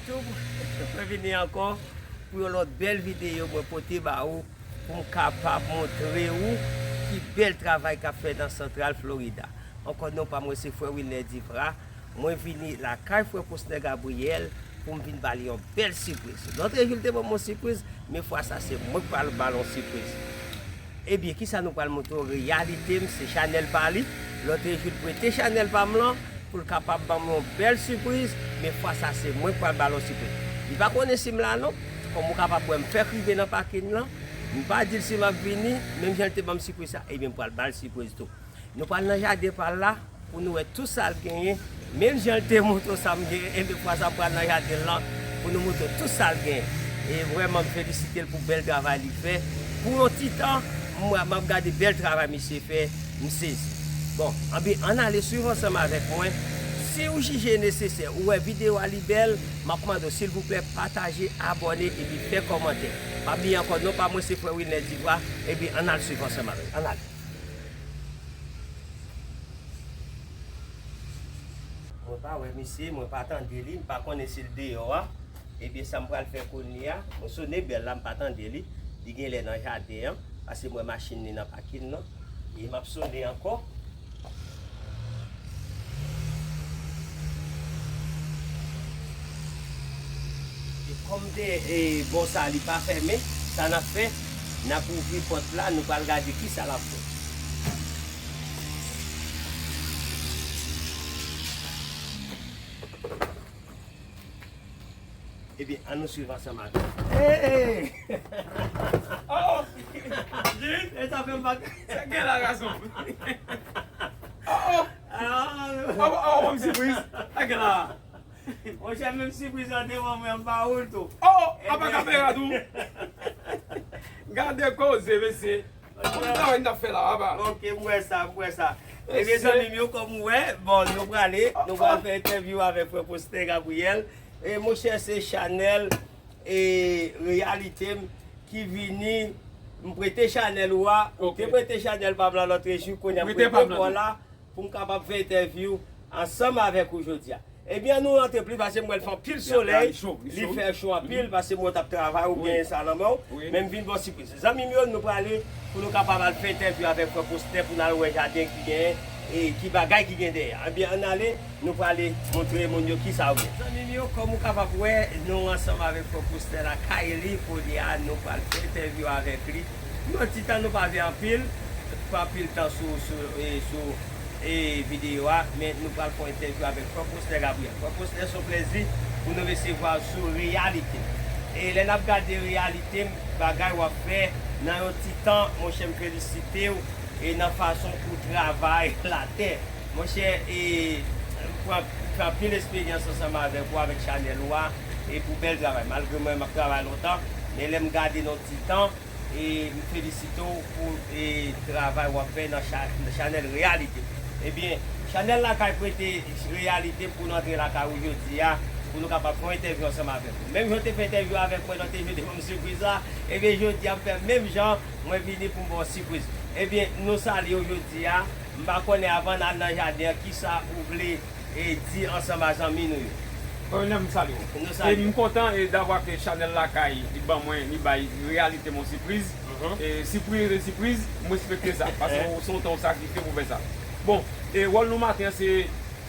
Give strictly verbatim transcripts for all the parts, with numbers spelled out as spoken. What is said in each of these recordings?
YouTube, mwen vini ankò pou yon lòt bèl videyo mwen pote ba ou, pou m kapab montre ou ki bèl travay k ap fèt nan Santral Florida. Ankò, non pa mwen se Frè Wilner Divra. Mwen vini lakay Frè Prosper Gabriel pou m vin ba li yon bèl sipriz. Lòt jou l te ban m yon sipriz, men fwa sa se mwen k pral ba l yon sipriz. Ebyen, kisa nou pral montre w? Reyalite m, se chanèl pa li. Lòt jou l prete chanèl pa m lan pou l kapab ban m yon bèl sipriz, men fwa sa se mwen k pral ba l yon sipriz. Li pa konnen si m la non. Kòm ou kapab wè, m fèk rive nan pakin lan. M pa di l si m ap vini, menm jan l te ban m sipriz sa, ebyen m pral ba l sipriz tou. Nou pral nan jaden pa l la pou nou wè tout sa l genyen. Menm jan l te montre w sa m genyen, ebyen fwa sa m pral nan jaden l lan pou nou montre w tout sa l genyen. E vrèman, m felisite l pou bèl travay li fè. Pou yon ti tan, m, m ap gade bèl travay misye fè, m sezi. Bon, anben, ann ale swiv ansanm avèk mwen. Si w jije nesesè, ou wè videyo a li bèl, m ap mande w, silvouplè, pataje, abòne, epi fè kòmantè. Pa bliye ankò, non pa mwen se Frè Wilner Divra, ebyen, ann al swiv ansanm avèk. Ann ale. Mwen pa wè misye, mwen pa tande li, m pa konnen si l deyò a. Ebyen, sa m pral fè kounye a, mwen sone bèl la, m pa tande li. Li genlè nan jaden an, paske m wè machin li nan pakin nan. E m ap sone ankò. E kòm de, e, bò sa li pa fèmen, sa n ap fè, n ap ouvri pòt la, nou pral gade kisa l ap fè. Ebyen, ann nou swiv ansanm avè l. Hey! Oh! Jimmy, e sa fè m pa... Sa gen la, gason. Oh, oh! Ah, oh, oh, oh, m sipriz. Sa gen la. Monchè, menm sipriz lan te ban mwen, m ba ou l tou. Oh, oh, apa kamera tou. Gade koze, mesye. Bon travay n ap fè la, apa. Ok, m wè sa, m wè sa. Ebyen, zanmi m yo, kòm ou wè, bon, nou prale, nou pral fè entèvyou avèk Frè Prosper Gabriel. E monchè, se chanèl, e, Reyalite m ki vini, m prete chanèl ou a, ou te prete chanèl pa m lan lòt jou, kounye a m prete w la pou m kapab fè entèvyou ansanm avèk ou jodi a. Ebyen, ann nou rantre plis, paske m wè l fè anpil solèy, li fè cho anpil, paske m wè w t ap travay, ou genyen sa nan men w, men m vin ba w sipriz. Zanmi m yo, nou prale pou nou kapab al fè entèvyou avèk Frè Prosper, pou n al wè jaden ki genyen, e ki bagay ki gen dèyè. Ebyen, ann ale, nou prale montre moun yo kisa ou gen. Zanmi m yo, kòm ou kapab wè, nou ansanm avèk Frè Prosper lakay li, kounye a, nou pral fè entèvyou avèk li. Yon ti tan nou pa vin anpil, pa anpil tan sou, sou, e, sou, e, videyo a, men nou pral fè yon entèvyou avèk Frè Prosper Gabriel. Frè Prosper, se yon plèzi pou nou resevwa w sou Reyalite. E lè n ap gade Reyalite, bagay w ap fè nan yon ti tan, monchè, m felisite w, e nan fason ou travay latè. Monchè, e, m pran, m fè anpil esperyans ansanm avèk ou, avèk chanèl ou a, e pou bèl travay. Malgre mwen, m ap travay lontan, men lè m gade nan yon ti tan, e m felisite w pou, e, travay w ap fè nan cha-, nan chanèl Reyalite. Ebyen, chanèl Lakay prete Reyalite pou n antre lakay ou jodi a, pou nou kapab fè yon entèvyou ansanm avèk ou. Menm jan w te fè entèvyou avèk mwen lè w te jete ban m sipriz la, ebyen, jodi a m fè menm jan, mwen vini pou m ba w sipriz. Ebyen, nou salye w jodi a. M pa konnen, avan n al nan jaden an, kisa ou vle e di ansanm a zanmi nou yo. Kolonèl, m salye w. Nou salye w. E m kontan, e, davwa ke chanèl Lakay, li ban mwen, li bay Reyalite m yon sipriz. Mhm. E sipriz rete sipriz, m respekte sa. Paske se yon tan w sakrifye pou fè sa. Bon, e wòl nou maten an, se,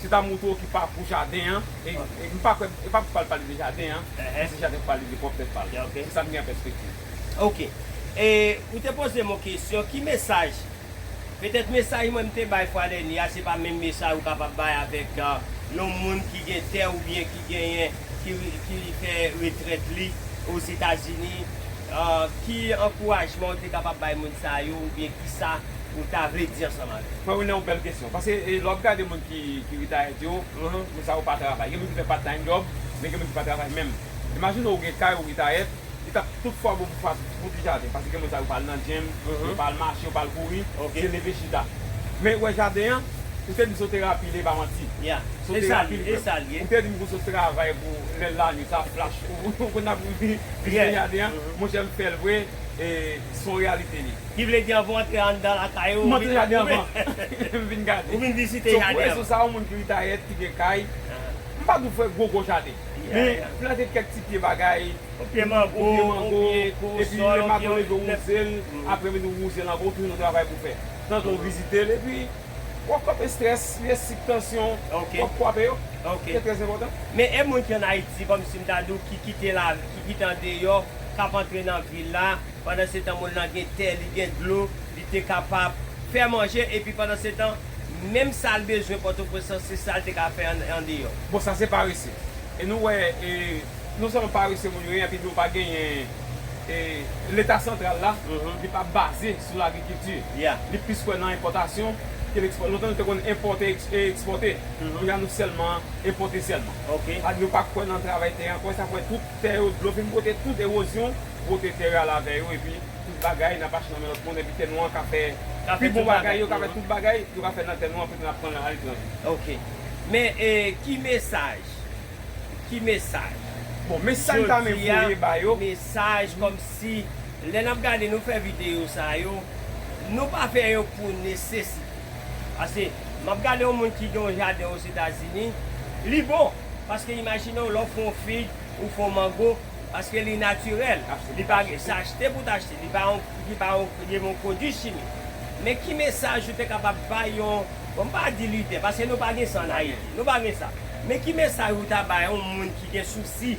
se ta montre w ki pakou jaden an. E, e m pa kwè, e pa pou pale, pale de jaden an, men se jaden pou pale de pwòp tèt pa l. Ok. Se sa m gen an pèspektiv. Ok. E ou te poze m yon kesyon, ki mesaj Petèt mesaj mwen m te bay fwa dènye a, se pa menm mesaj ou kapab bay avèk, ah, yon moun ki gen tè oubyen ki genyen, ki, ki fè retrèt li Ozetazini. Ah, ki ankourajman ou te kapab bay moun sa yo oubyen kisa ou ta vle di ansanm avè yo? Mwen, Wilner, yon bèl kesyon. Paske, e, lè w ap gade moun ki, ki retayèt yo, moun sa yo pa travay. Gen moun ki fè part time job, men gen moun ki pa travay menm. Imajine w gen kay, ou retayèt, li t ap tout fwa bon pou fas, pou ti jaden, paske gen moun sa yo pa al nan gym, yo pa al mache, yo pa al kouri, se leve chita. Men ou wè jaden an, ou te di m soterapi li ye, pa manti. Soterapi li ye. Ou te di m pou sot travay pou lè lannwit sa flash, ou, ou konn ap vin jaden an, monchè, m fè l vre, e se yon reyalite li ye. Ki vle di anvan w antre anndan lakay ou, m antre jaden anvan. M vin gade. Ou vin vizite jaden an. Sou sa, yon moun ki retayèt, ki gen kay, m pa di w fè gwo gwo jaden. Men plante kèk ti pye bagay, yon pye mango, yon pye kousòl, yon pye leve wouze l, apre vin wouze l ankò, ou toujou nan travay pou fè. Tankou w vizite l, epi w ap kwape estrès, vye sik, tansyon, w ap kwape yo. Se trè enpòtan. Men e moun ki ann Ayiti, kòmsi m ta di w, ki kite la, ki kite andeyò, k ap antre nan vil la, pandan se tan moun nan gen tè, li gen dlo, li te kapab fè manje, epi pandan se tan, menm sa l bezwen Pòtoprens lan, se sa l te ka fè an, andeyò. Bon, sa se parese. E nou wè, e, non sèlman parese moun yo ye, epi nou pa genyen, e, Leta santral la, li pa baze sou lagrikilti. Li plis kwè nan enpòtasyon ke lekspò-, lontan nou te konn enpòte, eks-, e ekspòte. Kounye a nou sèlman enpòte sèlman. Sa di nou pa kwè nan travay tè ankò, sa kwè tout tè yo, dlo fin bwote tout ewozyon, bwote tè yo al avè yo, epi tout bagay n ap achte nan men lòt moun, epi tè nou an ka fè pi bon bagay, yo ka fè tout bagay, yo ka fè nan tè nou an, epi n ap pran l aletranje. Ok. Men, e, ki mesaj? Ki mesaj? Bon, mesaj m ta renmen voye ba yo. Mesaj kòmsi, lè n ap gade nou fè videyo sa yo, nou pa fè yo pou nesesite. Paske m ap gade yon moun ki gen yon jaden Ozetazini, li bon. Paske imajine w, lè w fè yon fig, ou fè yon mango, paske li natirèl. Li pa gen, se achte pou t achte, li pa yon, li pa yon, li yon pwodui chimik. Men ki mesaj ou te kapab bay yon, bon, m pa di lidè, paske nou pa gen sa ann Ayiti, nou pa gen sa. Men ki mesaj ou ta bay yon moun ki gen sousi,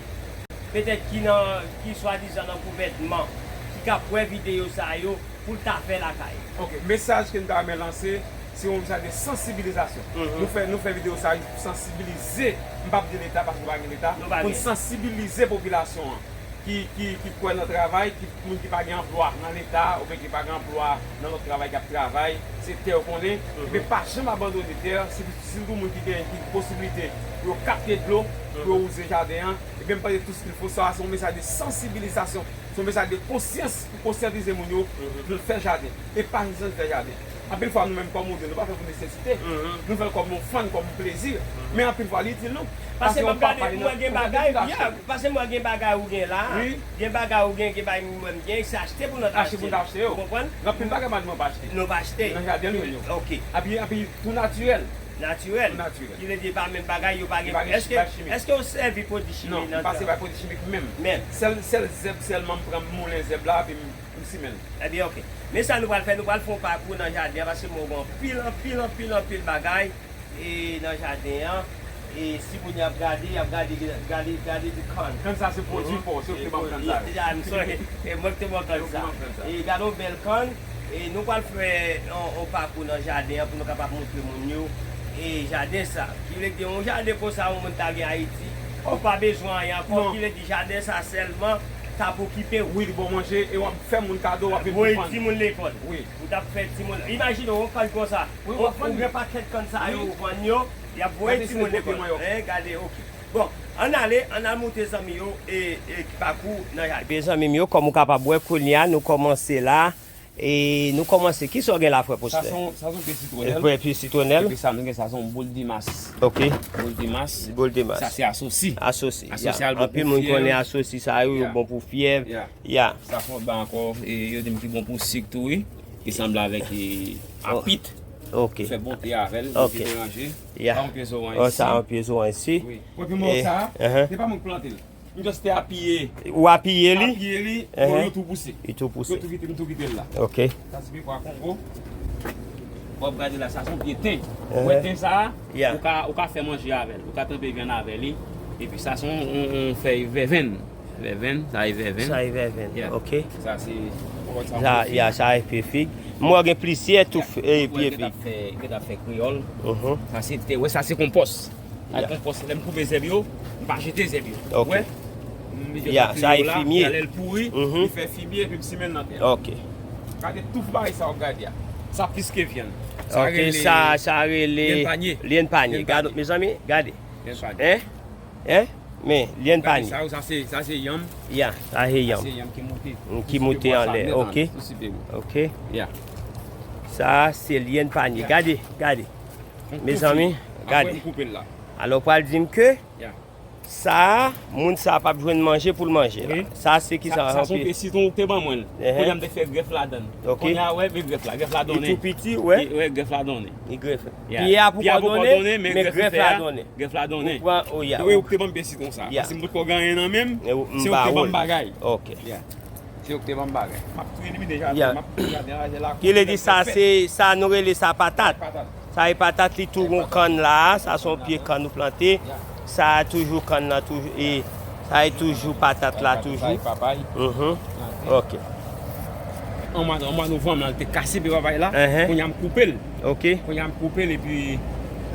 petèt ki nan, ki swadizan nan gouvènman, ki ka ap wè videyo sa yo, pou l ta fè lakay? Ok, mesaj ke m ta renmen lanse, se yon mesaj de sansibilizasyon. Nou fè, nou fè videyo sa a pou sansibilize, m p ap di Leta paske nou pa gen Leta, pou n sansibilize popilasyon an ki, ki, ki kwè nan travay, ki, moun ki pa gen anplwa nan Leta oubyen ki pa gen anplwa nan lòt travay, k ap travay, se tè yo konnen, men pa janm abandone tè, si, sitou moun ki gen, ki posiblite pou yo kapte dlo, pou yo wouze jaden an, ebyen m panse tou se yon mesaj de sansibilizasyon, se yon mesaj de konsyans, pou konsyantize moun yo pou yo fè jaden. E pa jis fè jaden. Anpil fwa, nou menm kòm ouvriye, nou pa fè pou nesesite. Nou fè l kòm yon fun, kòm yon plezi. Men anpil fwa, li itil nou. Paske m ap gade, mwen gen bagay, ya, paske mwen gen bagay ou gen la, gen bagay ou gen, gen bagay mwen gen, se achte pou nou ta achte. Achte pou nou ta achte yo. Ou konprann? Gen anpil bagay madanm mwen pa achte. Nou pa achte. Nan jaden l yo. Ok. Epi, epi tou natirèl. Natirèl. Tou natirèl. Ki vle di pa menm bagay, yo pa gen. Yo pa gen chimik. Èske, èske w sèvi pwodui chimik nan tan? Non, m pa sèvi pwodui chimik menm. Menm. Sèl, sèl zèb sèlman m pran, m moulen zèb la, epi m, m simen l. Ebyen, ok. Men sa nou pral fè, nou pral fè yon pakou nan jaden an, paske mwen wè anpil, anpil, anpil, anpil bagay, e, nan jaden an. E si moun y ap gade, y ap gade, gade, gade de kann. Kann sa se pwodui pa w, se ou ki te ban m kann sa yo. Ya, I'm sorry. E mwen ki te ban w kann sa. E gade yon bèl kann. E nou pral fè yon, yon pakou nan jaden an pou nou kapab montre moun yo, e, jaden sa. Ki vle di yon jaden konsa yon moun ta gen Ayiti, ou pa bezwen anyen ankò. Ki vle di jaden sa sèlman t ap okipe w. Wi, li ba w manje e w ap fè moun kado, w ap vin pou fann. Voye timoun lekòl. Wi. Ou t ap fè timoun. Imajine w, yon kann konsa. Wi, w ap vann. Ou gen pakèt kann sa yo, ou vann yo, y ap voye timoun lekòl. Gade, ok. Bon, ann ale, ann al montre zanmi yo, e, e, pakou nan jaden. Ebyen, zanmi m yo, kòm ou kapab wè, kounye a, nou kòmanse la. E nou kòmanse. Kisa w gen la, frè Poslè? Sa se yon, sa se yon pye sitwonèl. Pye sitwonèl. Epi sa nou gen, sa se yon boul dimas. Ok. Boul dimas. Boul dimas. Sa se asosi. Asosi, ya. Asosi a bon pou fyèv. Anpil moun konnen asosi sa yo, yo bon pou fyèv. Ya. Ya. Sa fè yon ba ankò, e, yo di m ki bon pou sik tou, wi. Ki sanble avèk, e, apit. Ok. Fè bon te avè l, epi melanje. Ya. Sa yon pye zoranj isi. Oh, sa yon pye zoranj isi. Wi. Epi mò sa, se pa mwen ki plante l. M just te apiye. Ou apiye li? Apiye li, bon, yo tou pouse. Li tou pouse. Yo tou kite, m tou kite l la. Ok. Sa se pikwa kongo. W ap gade la, sa se yon pye ten. Ou wè ten sa a? Ou ka, ou ka fè manje avè l. Ou ka tranpe vyann avè li. Epi sa se yon, yon, yon fèy vèvenn. Vèvenn, sa e vèvenn. Sa e vèvenn. Ok. Sa se, sa, ya, sa e pye fig. M wè gen plizyè tou, e, pye fig. Ou wè, yo t ap fè, yo t ap fè kreyòl. Sa se te, wè, sa se konpòs. Ak konpòs, lè m koupe zèb yo, m pa jete zèb yo. Ok. Ou wè? M mete nan fimye la, lè l pouri, li fè fimye, epi m simen l nan tè a. Ok. Gade touf bagay sa w ap gade a. Sa plis ke vyann. Sa rele, sa, sa rele lyèn panye. Lyèn panye. Gade, mezanmi, gade. Lyèn panye. Hein? Hein? Men, lyèn panye. Gade sa yo, sa se, sa se yanm. Ya, sa se yanm. Sa se yanm ki moute. Mm, ki moute anlè. Ok. Ok. Ya. Sa se lyèn panye. Ya. Gade, gade. Mezanmi, gade. Apre m koupe l la. Alò, w pral di m ke, ya, Sa a, moun sa a p ap jwenn manje pou l manje la. Wi. Sa se ki sa, sa se yon pye sitwon ou te ban mwen. Kounye a m te fè grèf ladan l. Ok. Kounye a, wè, men grèf la, grèf la donnen. Li tou piti, wè. Wè, grèf la donnen. Li grèf. Pye a poko donnen, men grèf la donnen. Grèf la donnen. Ou pran, oh, ya. Wi, ou te ban m pye sitwon sa. Paske m potko gen anyen nan men m, se ou te ban m bagay. Ok. Se yo k te ban m bagay. M ap tou elimine jaden, m ap tou jaden an, se la. Ki vle di sa, se sa nou rele sa patat. Patat. Sa e patat, li tou gon kann la, sa se yon pye kann ou plante. Sa toujou kann nan toujou, e sa e toujou patat la toujou. Sa e papay. Mhm. Ok. An mwa, an mwa novanm la, li te kase pye papay la. Kounye a m koupe l. Ok. Kounye a m koupe l epi,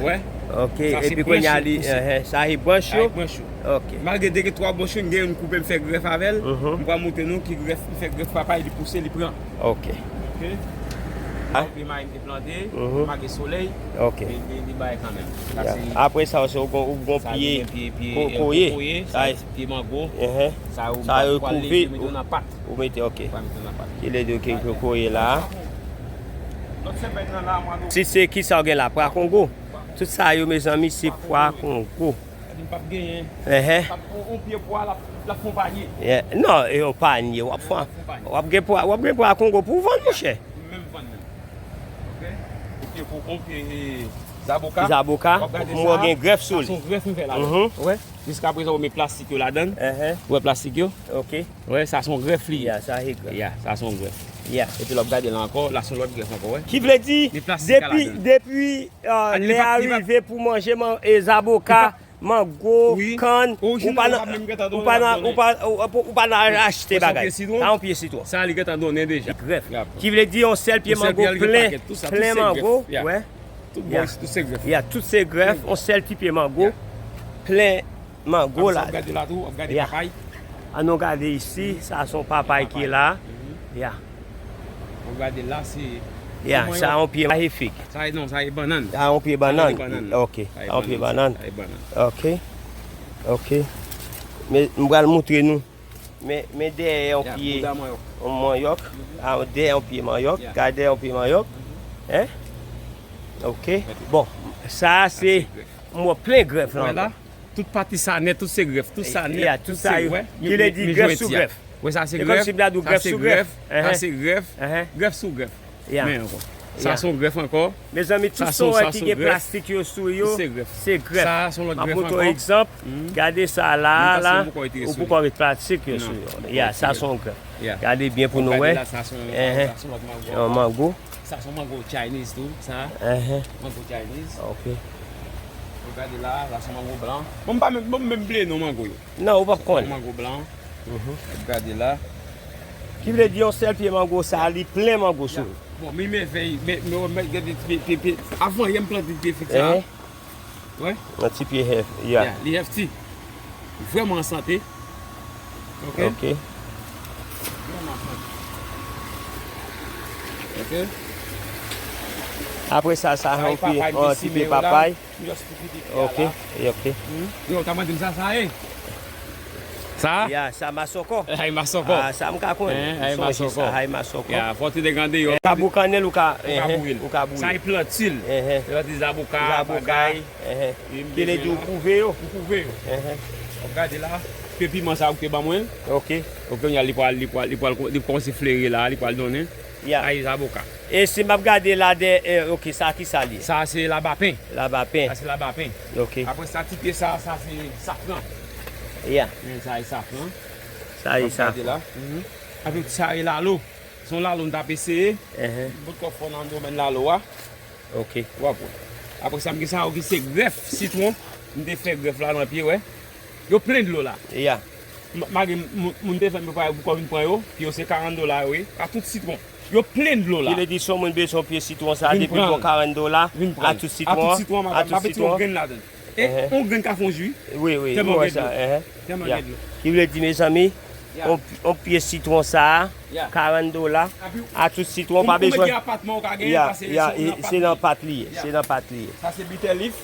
wè. Ok, epi kounye a li, sa e branch yo. Sa e branch yo. Ok. Malgre de gen twa branch yo, m gen youn koupe, m fè grèf avè l. Mhm. M pral montre nou ki grèf, m fè grèf papay, li pouse, li pran. Ok. Ok. Yon pye mayi m te plante, m make solèy, li, li, li bay kanmenm. Apre sa, se ou gon, ou gon pye kokoye. Sa e pye mango. Sa yo kouve, ou mete, ok. Ki vle di, ok, kokoye la. Si se ki sa w gen la, pwa kongo. Tout sa yo, mezanmi, se pwa kongo. Sa di m p ap genyen. Ehè. P ap, on, on pye pwa, l ap, l ap fè on panye. Yeah. Non, e yon panye. W ap fè, w ap gen pwa, w ap gen pwa kongo pou w vann, monchè. Pou m menm vann menm. Ok. On pye, on pye, e, zaboka. Zaboka. W ap gade sa. Mwen gen grèf sou li. Sa se yon grèf m fè la. Mhm. Wè. Jiskaprezan, ou met plastik yo ladan l. Ehè. Ou wè plastik yo? Ok. Wè, sa se yon grèf li ye. Ya, sa se grèf. Ya, sa se yon grèf. Ya. Epi lè w ap gade la ankò, la se yon lòt grèf ankò, wè. Ki vle di, depi, depi, euh, lè a rive pou manje man-, e, zaboka, mango, kann, ou pa nan, ou pa nan, ou pa, ou, ou pa nan achte bagay. Sa yon pye sitwon. Sa li gentan donnen deja. Li grèf. Ki vle di yon sèl pye mango plen, plen mango, wè. Tout bò isi, tout se grèf. Ya, tout se grèf, yon sèl ti pye mango, plen mango la. Ap gade la tou, ap gade papay. Ann nou gade isi, sa se yon papay ki la. Ya. Ou gade la, se... Ya, sa yon pye magifik. Sa e, non, sa e bannann. Sa yon pye bannann. Ok, sa yon pye bannann. Sa e bannann. Ok. Ok. Men, m pral montre nou. Men, men dèyè yon pye yon manyòk. A, dèyè yon pye manyòk. Gade dèyè yon pye manyòk. Hein? Ok. Bon, sa se, m wè plen grèf la ankò. Tout pati sa nèt, tout se grèf, tout sa nèt, tout se, wè. Ki vle di grèf sou grèf. Wè, sa se grèf, sa se grèf, sa se grèf, grèf sou grèf. Men ankò. Sa se yon grèf ankò. Mezanmi, tout sa w wè ki gen plastik yo sou yo, se grèf. Sa se yon lòt grèf ankò. M ap montre w egzanp. Gade sa la, la. Ou poko ret plastik yo sou yo. Ya, sa se yon grèf. Gade byen pou nou wè. Yon mango. Sa se yon mango Chinese tou, sa. Mango Chinese. Ok. Ou gade la, sa se yon mango blan. Bon, m pa menm, bon, m menm bliye non mango yo. Non, ou p ap konnen. Mango blan. Ou gade la. Ki vle di yon sèl pye mango sa, li plen mango sou li. Bon, mi mèvèy, men, men, men, gade, pye, pye, pye, avan yè m plante pye fig sa. Wè. Yon ti pye health, yeah. Yeah, li healthy. Vrèman an sante. Ok. Ok. Vrèman an sante. Ok. Apre sa, sa yon pye, yon ti pye papay. Ok, ok. Yo, ta mande m sa, sa ye. Sa? Ya, sa masòkò. Ay masòkò. Ah, sa m ka konnen. Hein, ay masòkò. Sa ay masòkò. Ya, fò te degan deyò. Ou ka boukannen l, ou ka, ou ka bouyi l. Sa e planti l. Planti zaboka, bagay. Ki vle di ou kouve yo. Ou kouve yo. Ou gade la, pye piman sa ou te ban mwen. Ok. Ok, kounye a li pral, li pral, li pral, li kòmanse fleri la, li pral donnen. Ya. Ay zaboka. E si m ap gade la dèyè, ok, sa ki sa li ye? Sa se labapen. Labapen. Sa se labapen. Ok. Apre sa, ti pye sa, sa se safran. Ya. Men sa e safran. Sa e safran. Gade la. Apre sa e lalo. Se yon lalo m t ap eseye. M potko fò nan domèn lalo a. Ok. W ap wè. Apre sa, m gen sa yo ki se grèf sitwon. M te fè grèf la nan pye, wè. Yo plen dlo la. Ya. M, malgre m, moun, moun te fè m prepare pou kò vin pran yo, pye yo se karant dola yo ye, a tout sitwon. Yo plen dlo la. Ki vle di si yon moun bezwen pye sitwon sa, depi l bon karant dola, a tout sitwon, a tout sitwon. M pa mete yon grenn ladan l. E yon grenn ka fè yon ji. Wi, wi, tèlman gen dlo. Tèlman gen dlo. Ki vle di, mezanmi, yon, yon pye sitwon sa, karant dola, a tout sitwon, pa bezwen. Ou mèt gen apatman ou ka genyen, paske se nan pat li ye, se nan pat li ye. Sa se bitter leaf.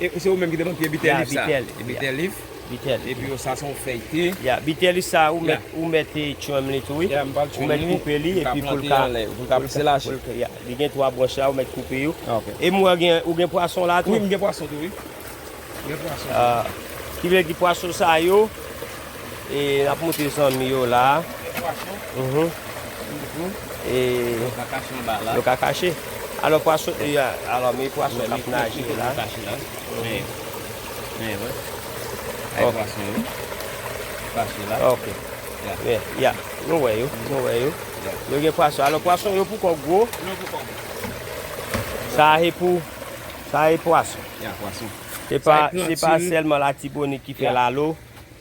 E se ou menm ki te ban pye bitter leaf sa. Bitter leaf. Bitter leaf. Epi yo, sa se yon fèy te. Ya, bitter leaf sa, ou mèt, ou mèt, eh, trim li tou, wi. Ya, m pral trim li. Ou mèt koupe li, epi pou l ka, pou l ka pouse laje. Ya, li gen twa branch la, ou mèt koupe yo. Ok. E m wè gen, ou gen pwason la tou? Wi, m gen pwason tou, wi. M gen pwason. Ah. Ki vle di pwason sa yo, e, n ap montre zanmi yo la. Pwason. Mhm. Mhm. E, yo ka kache anba la. Yo ka kache. Alò, pwason, e, alò, men pwason k ap naje la. Kache la. Men, men, wè. Ay, pwason yo. Kache la. Ok. Ya. Ya, ya. Nou wè yo, nou wè yo. Ya. Yo gen pwason. Alò, pwason yo poko gwo. Yo poko gwo. Sa e pou, sa e pwason. Ya, pwason. Se pa, se pa sèlman Latibonit ki fè lalo.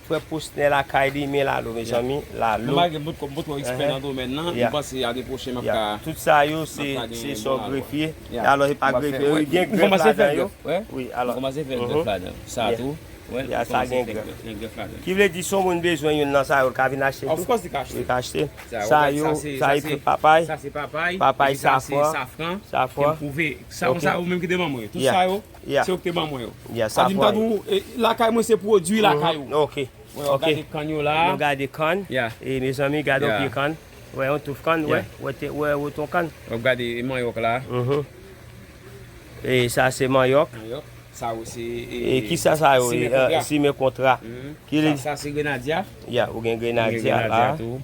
Frè Posnè lakay li, men lalo, mezanmi, lalo. Mwen malgre m potko, m potko ekspè nan domèn nan, m panse ane pwochen m ap ka, tout sa yo, se, se sa w grefye. Alò, se pa grefye, wi, gen grèf ladan yo. Wi, alò. Kòmanse fè grèf ladan. Sa tou. Ya, sa gen grèf. Gen grèf ladan. Ki vle di, si yon moun bezwen youn nan sa yo, l ka vin achte tou? Of course, li ka achte. Li ka achte. Sa yo, sa e papay. Sa se papay. Papay, safran. Safran. Safran. Sa, sa ou menm ki te ban mwen. Tout sa yo, se yo ki te ban mwen yo. Ya, sa di m ta di w, e, lakay mwen se pwodui lakay ou. Ok. Wè, w ap gade kann yo la. Nou gade kann. Ya. E, mezanmi, gade yon pye kann. Wè, yon touf kann, wè. Wè, te, wè, woton kann. W ap gade manyòk la. Mhm. E sa se manyòk. Manyòk. Sa yo se, e, e kisa sa yo, simen kontra. Simen kontra. Mhm. Ki sa, sa se grenadya. Ya, ou gen grenadya la. Tou.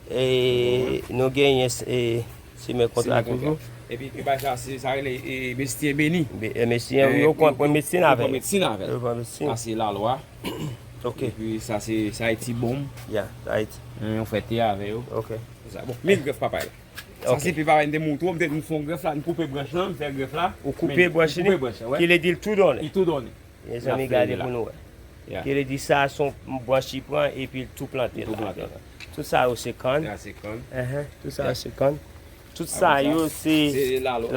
E nou genyen, e, simen kontra toujou. Epi, epi bagay sa, se, sa rele, e, medsen beni. Be-, e, medsen, yo pran, pran medsen avè l. Yo pran medsen avè l. Yo pran medsen. Sa se lalwa. Ok. Epi sa se, sa e ti bonm. Ya, sa e ti. Yon fè te avè yo. Ok. Se sa. Bon, men grèf papay la. Sa se pye papay, m te montre w, m te di m fè yon grèf la, m koupe branch lan, m fè grèf la. Ou koupe branch li? Koupe branch la, wè. Ki vle di l tou donnen. Li tou donnen. Mezanmi, gade pou nou wè. Ki vle di sa, se yon branch li pran epi l tou plante la. Tout sa yo se kann. Sa se kann. Tout sa yo se kann. Tout sa yo se lalo.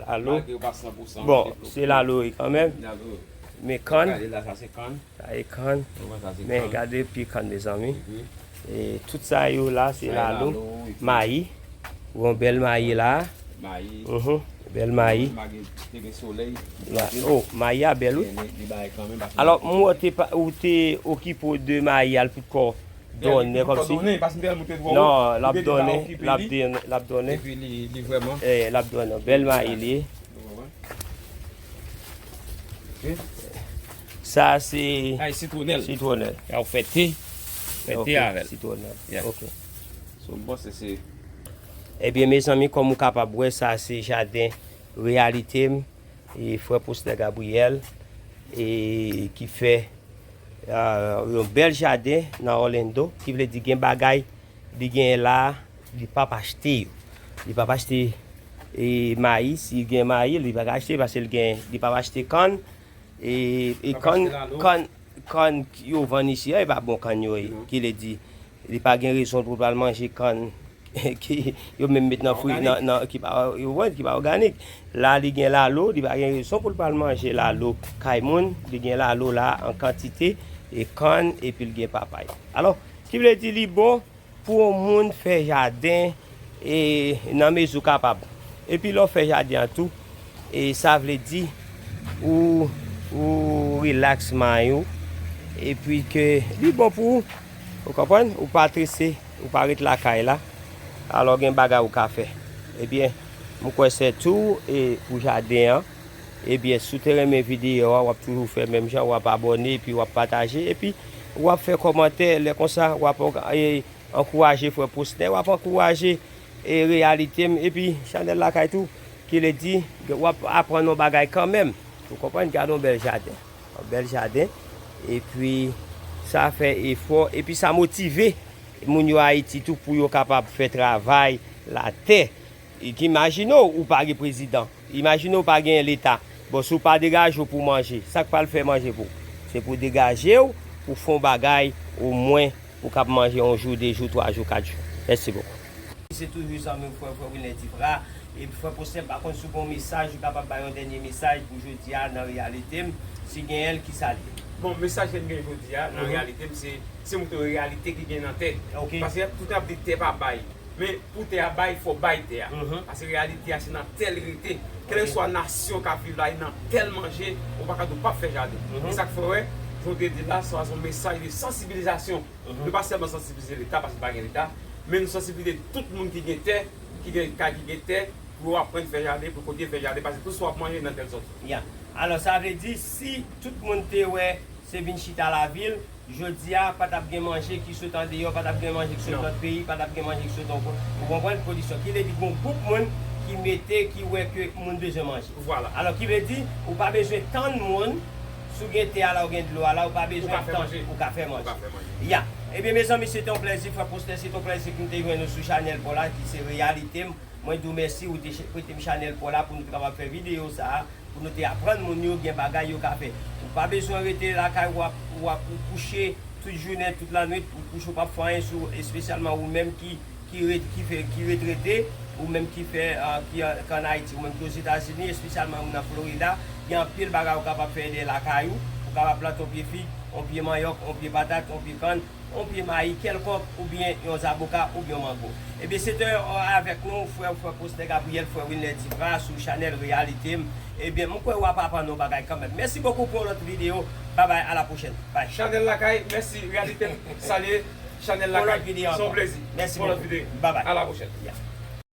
Lalo. Bon, se lalo wi kanmenm. Men kann. Sa e kann. Men gade pye kann, mezanmi. E tout sa yo la, se lalo. Mayi. Ou wè yon bèl mayi la. Mayi. Mhm. Bèl mayi. Oh, mayi a bèl, wi. Alò, m wè w te pa, ou te okipe w de mayi a, l potko donnen kòmsi. Non, l ap donnen, l ap donnen, l ap donnen. Epi li, li vrèman. Eh, l ap donnen. Bèl mayi li ye. Sa se sitwonèl. Sitwonèl. Ya, ou fè te. Fè te avè l. Sitwonèl. Ok. So, m panse se. Ebyen, mezanmi, kòm ou kapab wè, sa se jaden Reyalite m, e frè Prosper Gabriel, e ki fè, ah, yon bèl jaden nan Orlando, ki vle di gen bagay li genyen la, li p ap achte yo. Li p ap achte, e, mayi, si gen mayi, li pa ka achte, paske li gen, li p ap achte kann, e, e kann, kann, kann yo vann isi a, e pa bon kann yo ye. Ki vle di, li pa gen rezon pou l pral manje kann ki yo menm met nan fri, nan, nan, ki pa, yo vann, ki pa òganik. La, li gen lalo, li pa gen rezon pou l pral manje lalo kay moun, li gen lalo la an kantite, e kann, epi l gen papay. Alò, ki vle di li bon pou yon moun fè jaden, e, nan mezi w kapab. Epi lè w fè jaden an tou, e sa vle di ou, ou rilaks may ou, epi ke li bon pou ou, ou konprann? Ou pa trese, ou pa ret lakay la, alò gen bagay ou ka fè. Ebyen, m kwè se tou, e, pou jaden an. Ebyen, si w te renmen videyo a, w ap toujou fè menm jan, w ap abòne, epi w ap pataje, epi w ap fè kòmantè, lè konsa, w ap, e, ankouraje frè Prosper, w ap ankouraje, e, Reyalite m, epi chanèl Lakay tou, ki vle di, w ap aprann yon bagay kanmenm. Ou konprann? Gade yon bèl jaden. Yon bèl jaden. Epi, sa fè efò. Epi, sa motive moun yo Ayiti tou pou yo kapab fè travay latè. E ki imajine w, ou pa gen prezidan. Imajine w pa gen leta. Bon, si w pa degaje w pou manje, sa k pral fè manje pou w? Se pou w degaje w, pou w fè yon bagay, omwen, ou kab manje yon jou, de jou, twa jou, kat jou. Mèsi bokou. Se toujou zanmi w, frè, frè Wilner Difra. E frè Prosper, m pa konn si w gen yon mesaj, ou kapab bay yon dènye mesaj pou jodi a nan Reyalite m. Si genyen l, kisa l ye? Bon, mesaj ke m gen jodi a nan Reyalite m, se, se montre w reyalite ki gen nan tè. Paske tout moun ap di tè pa bay. Men pou tè a bay, fò w bay tè a. Paske reyalite a se nan tè l rete. Kèlkeswa nasyon k ap viv la, e nan tè l manje, ou pa ka di w p ap fè jaden. E sa k fè w wè, jan w te di la, sa se yon mesaj de sansibilizasyon. Nou pa sèlman sansibilize leta, paske pa gen leta, men nou sansibilize tout moun ki gen tè, ki gen kay, ki gen tè, pou yo aprann fè jaden, pou yo kontinye fè jaden, paske tout sa w ap manje nan tèt zòt. Ya. Alò, sa vle di, si tout moun te wè se vin chita lavil, jodi a, pa t ap gen manje ki sot andeyò, pa t ap gen manje ki sot lòt peyi, pa t ap gen manje ki sot ankò. Ou konprann? Pwodiksyon. Ki vle di, gon gwoup moun ki mete, ki wè ke moun bezwen manje. Vwala. Alò, ki vle di, ou pa bezwen tann moun, si w gen tè a la, ou gen dlo a la, ou pa bezwen tann, ou ka fè manje. Ya. Ebyen, mezanmi, se te yon plèzi, frè Prosper, se te yon plèzi pou m te jwenn ou sou chanèl pa w la, ki se Reyalite m. Mwen di w mèsi, ou te prete m chanèl pa w la pou nou te kapab fè videyo sa a, pou nou te aprann moun yo gen bagay yo ka fè. Ou pa bezwen rete lakay ou ap, ou ap ou kouche tout jounen, tout lannwit, ou kouche ou p ap fè anyen sou, espesyalman ou menm ki, ki, re, ki, fè, ki retrete, ou menm ki fè, uh, ki, an, ki ann Ayiti, ou menm ki Ozetazini, espesyalman ou nan Florida, gen anpil bagay ou kapab fè de lakay ou, ou kapab plante yon pye fig, yon pye manyòk, yon pye patat, yon pye kann, yon pye mayi kèlkonk oubyen yon zaboka oubyen yon mango. Ebyen, se te yon avèk nou, frè, frè Prosper Gabriel, frè Winler Duprat sou chanèl Reyalite m. Ebyen, mwen kwè w ap aprann yon bagay kanmenm. Mèsi bokou pou yon lòt videyo. Babay, a la pwochèn. Bay. Chanèl Lakay, mèsi. Reyalite m, salye chanèl Lakay. Se yon plezi. Mèsi bokou. Babay. A la pwochèn.